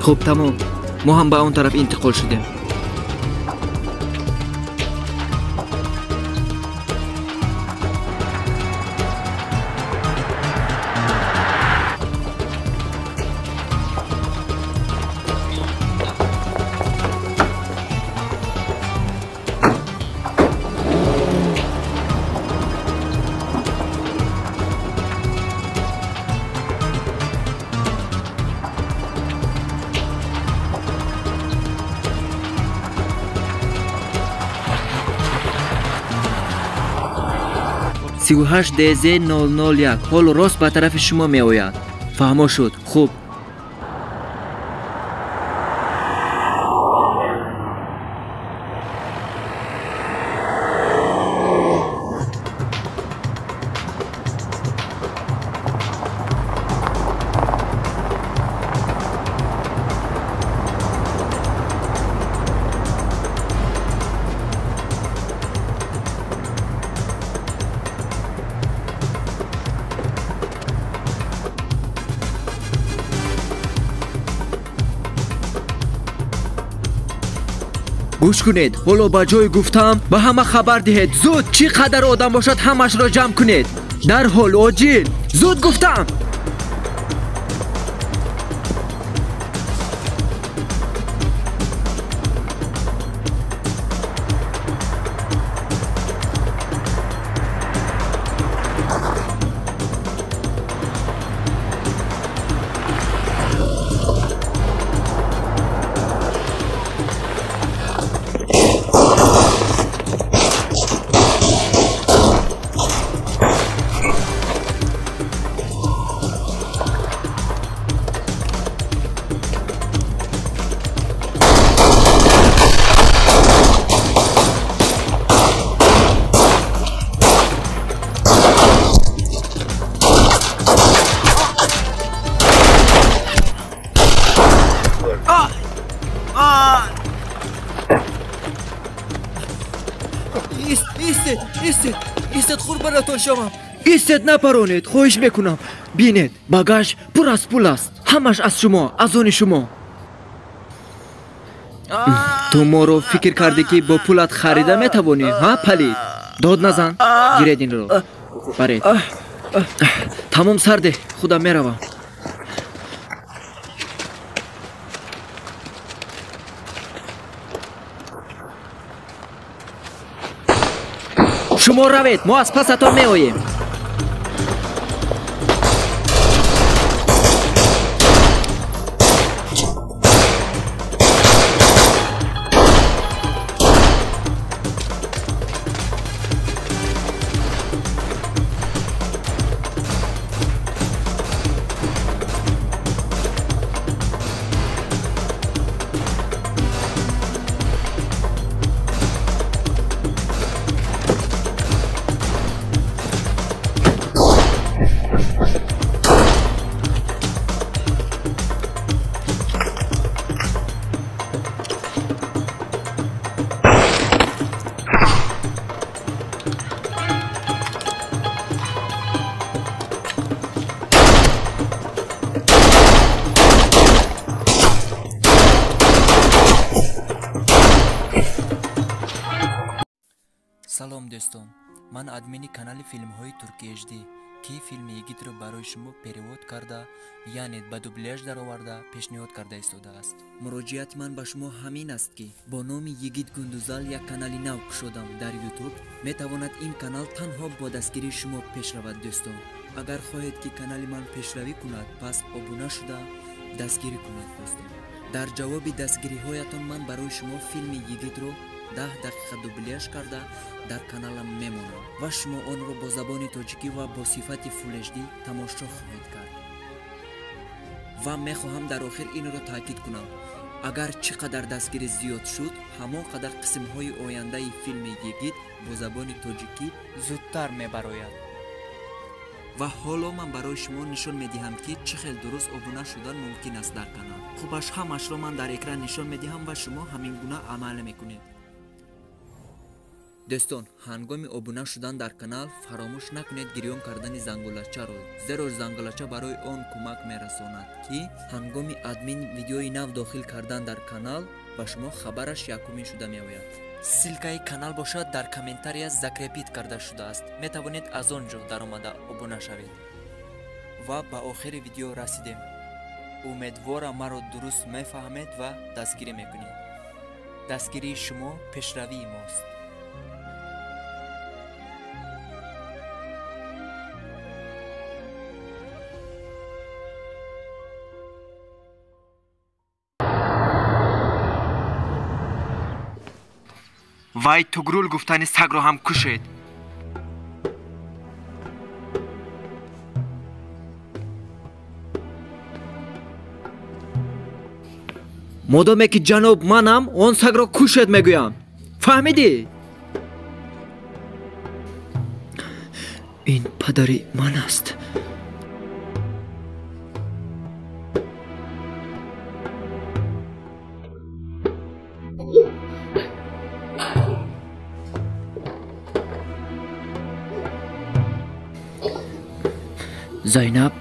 Хуб, тамом. Мо ҳам ба он тараф интиқол шудем. 38 ДЗ 001 ҳоло рост ба тарафи шумо меояд. Фаҳмо шуд. Хуб. Гӯш кунед, ҳоло ба ҷои гуфтам ба ҳама хабар диҳед. Зуд, чӣ қадар одам бошад ҳамашро ҷамъ кунед. Дарҳол, оҷил, зуд гуфтам. Истед, қурбонатон шавам. Истед, напаронед, хоҳиш мекунам. Бинед, багаж пур аз пул аст. Ҳамаш аз шумо, аз они шумо. Ту моро фикр кардӣ, ки бо пулат харида метавонӣ, ҳа, палид? Дод назан, гиред инро. Баред. Тамом, сарде, худам меравам. Шумо равед, мо аз пасатон меоем. Салом дӯстон, ман админи канали филмҳои Турки HD, ки филми Йигитро барои шумо перевод карда, яъне ба дубляж дароварда пешниҳод карда истодааст. Муроҷиати ман ба шумо ҳамин аст, ки бо номи Йигит Гундузал як канали нав кушодам дар YouTube. Метавонад ин канал танҳо бо дастгирии шумо пеш равад, дӯстон. Агар хоҳед, ки канали ман пешравӣ кунад, пас обуна шуда дастгирӣ кунед, дӯстон. Дар ҷавоби дастгириҳоятон ман барои шумо филми Йигитро 10 дақиқа дубляж карда дар каналам мемонам ва шумо онро бо забони тоҷикӣ ва бо сифати Full HD тамошо хоҳед кард. Ва мехоҳам дар охир инро таъкид кунам. Агар чӣ қадар дастгирӣ зиёд шуд, ҳамон қадар қисмҳои ояндаи филми Йигит бо забони тоҷикӣ зудтар мебарояд. Ва ҳоло ман барои шумо нишон медиҳам, ки чӣ хел дуруст обуна шудан мумкин аст дар канал. Хубаш ҳамашро ман дар экран нишон медиҳам ва шумо ҳамин гуна амал мекунед. Дӯстон, ҳангоми обуна шудан дар канал фаромӯш накунед гирён кардани зангулачаро, зеро зангулача барои он кӯмак мерасонад, ки ҳангоми админ видеои нав дохил кардан дар канал ба шумо хабараш якумин шуда меояд. Ссилкаи канал бошад дар комментария закрепит карда шудааст. Метавонед аз он ҷо даромада обуна шавед. Ва ба охири видео расидем. Умедворам маро дуруст мефаҳмед ва дастгирӣ мекунед. Дастгирии шумо пешравии мост. Вай Тугрул гуфтани сагро ҳам кушед. Модоме ки ҷаноб манам, он сагро кушед мегӯям. Фаҳмидӣ? Ин падари ман аст. Зайнаб,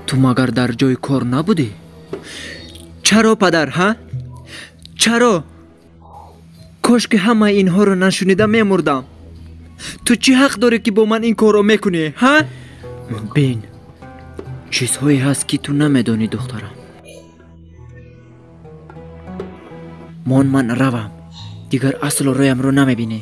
ту магар дар ҷои кор набудӣ? Чаро, падар, ҳа? Чаро? Кош ки ҳамаи инҳоро нашунида мемурдам. Ту чӣ ҳақ дорӣ, ки бо ман ин корро мекунӣ, ҳа? Бин, чизҳое ҳаст, ки ту намедонӣ, духтарам. Мон ман равам, дигар асло рӯямро намебинӣ.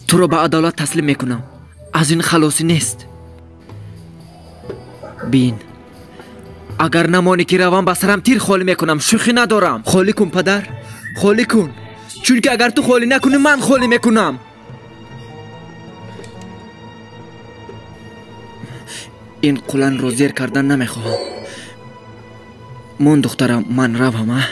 Туро ба адолат таслим мекунам. Аз ин халосӣ нест. Бин, агар намонӣ ки равам, ба сарам тир холӣ мекунам. Шӯхӣ надорам. Холӣ кун, падар, холӣ кун. Чунки агар ту холӣ накунӣ, ман холӣ мекунам. Ин қуланро зер кардан намехоҳам. Мон, духтарам, ман равам, а?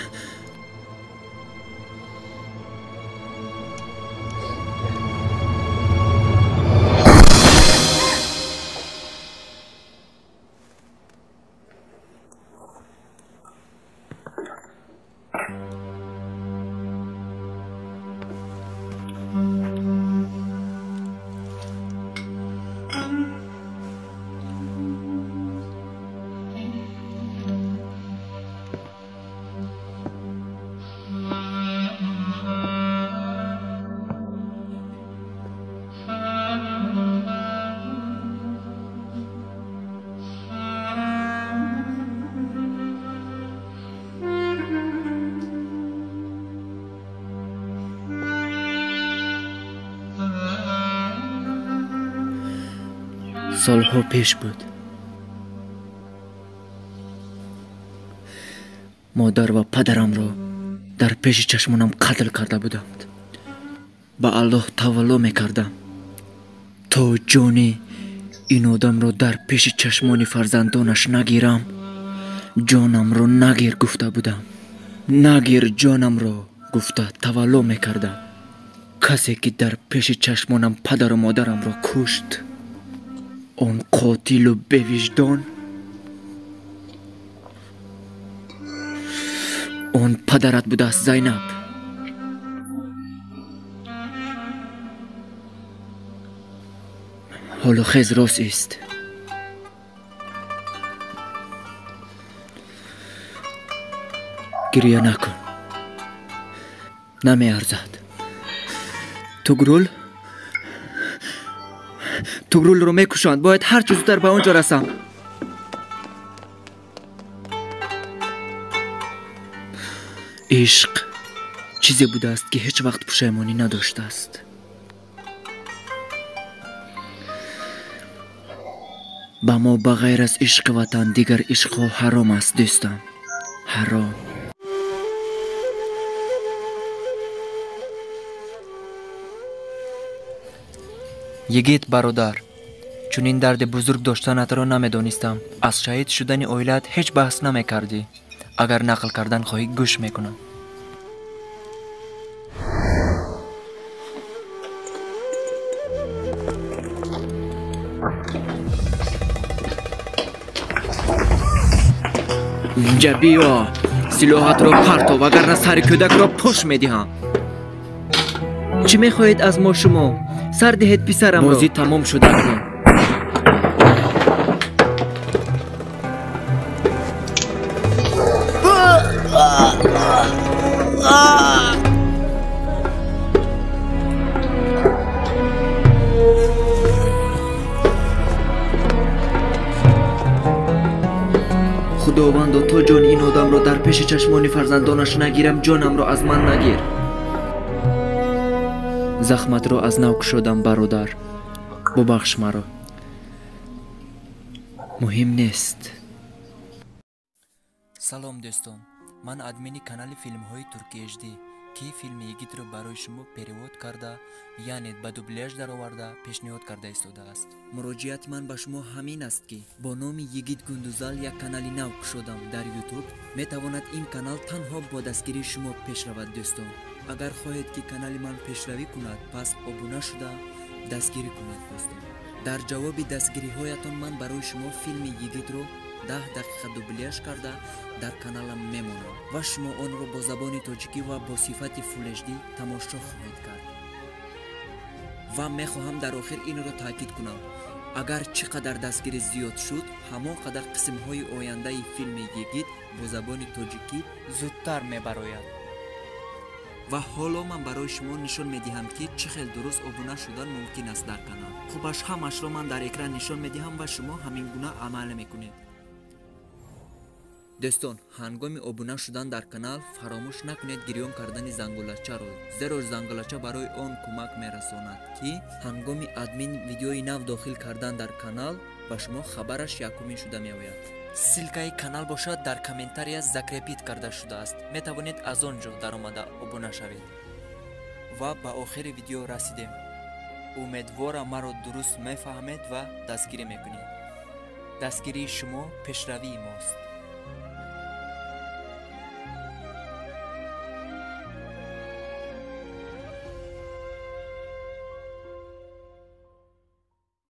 Солҳо пеш буд. Модар ва падарамро дар пеши чашмонам қатл карда буданд. Ба Аллоҳ тавалло мекардам, то ҷони ин одамро дар пеши чашмони фарзандонаш нагирам, ҷонамро нагир гуфта будам. Нагир ҷонамро гуфта тавалло мекардам. Касе ки дар пеши чашмонам падару модарамро кушт, он қотилу бевиҷдон, он падарат будааст, Зайнаб. Ҳоло хез рост ист. Гиря накун, намеарзад. Тугрулро мекушанд. Бояд ҳарчи зудтар ба он ҷо расам. Ишқ чизе будааст, ки ҳеҷ вақт пушаймонӣ надоштааст. Ба мо ба ғайр аз ишқи ватан дигар ишқҳо ҳаром аст, дӯстам, ҳаром. Йигит бародар, чунин дарди бузург доштанатро намедонистам. Аз шаҳид шудани оилаат ҳеҷ баҳс намекардӣ. Агар нақл кардан хоҳӣ, гӯш мекунам. Инҷа биё, силоҳатро партов, вагарна сари кӯдакро пош медиҳам. Чӣ мехоҳед аз мо шумо? Сар диҳед писарамро. Бозӣ тамом шуд акнун. Худовандо, то ҷони ин одамро дар пеши чашмони фарзандонаш нагирам, ҷонамро аз ман нагир. Захматро аз нав кушодам, бародар. Бубахш маро. Муҳим нест. Салом дӯстон, ман админи канали филмҳои Турки HD, ки филми Йигитро барои шумо перевод карда, яъне ба дубляж дароварда пешниҳод карда истодааст. Муроҷиати ман ба шумо ҳамин аст, ки бо номи Йигит Гундузал як канали нав кушодам дар YouTube. Метавонад ин канал танҳо бо дастгирии шумо пеш равад, дӯстон. Агар хоҳед, ки канали ман пешравӣ кунад, пас обуна шуда дастгирӣ кунед, дӯстон. Дар ҷавоби дастгириҳоятон ман барои шумо филми Йигитро 10 дақиқа дубляж карда дар каналам мемонам ва шумо онро бо забони тоҷикӣ ва бо сифати Full HD тамошо хоҳед кард. Ва мехоҳам дар охир инро таъкид кунам: агар чӣ қадар дастгирӣ зиёд шуд, ҳамон қадар қисмҳои ояндаи филми Йигит бо забони тоҷикӣ зудтар мебарояд. Ва ҳоло ман барои шумо нишон медиҳам, ки чӣ хел дуруст обуна шудан мумкин аст дар канал. Хубаш ҳамашро ман дар экран нишон медиҳам ва шумо ҳамин гуна амал мекунед. Дӯстон, ҳангоми обуна шудан дар канал фаромӯш накунед гирён кардани зангулачаро, зеро зангулача барои он кӯмак мерасонад, ки ҳангоми админ видеои нав дохил кардан дар канал ба шумо хабараш якумин шуда меояд. Ссилкаи канал бошад дар комментария закрепит карда шудааст. Метавонед аз он ҷо даромада обуна шавед. Ва ба охири видео расидем. Умедворам маро дуруст мефаҳмед ва дастгирӣ мекунед. Дастгирии шумо пешравии мост.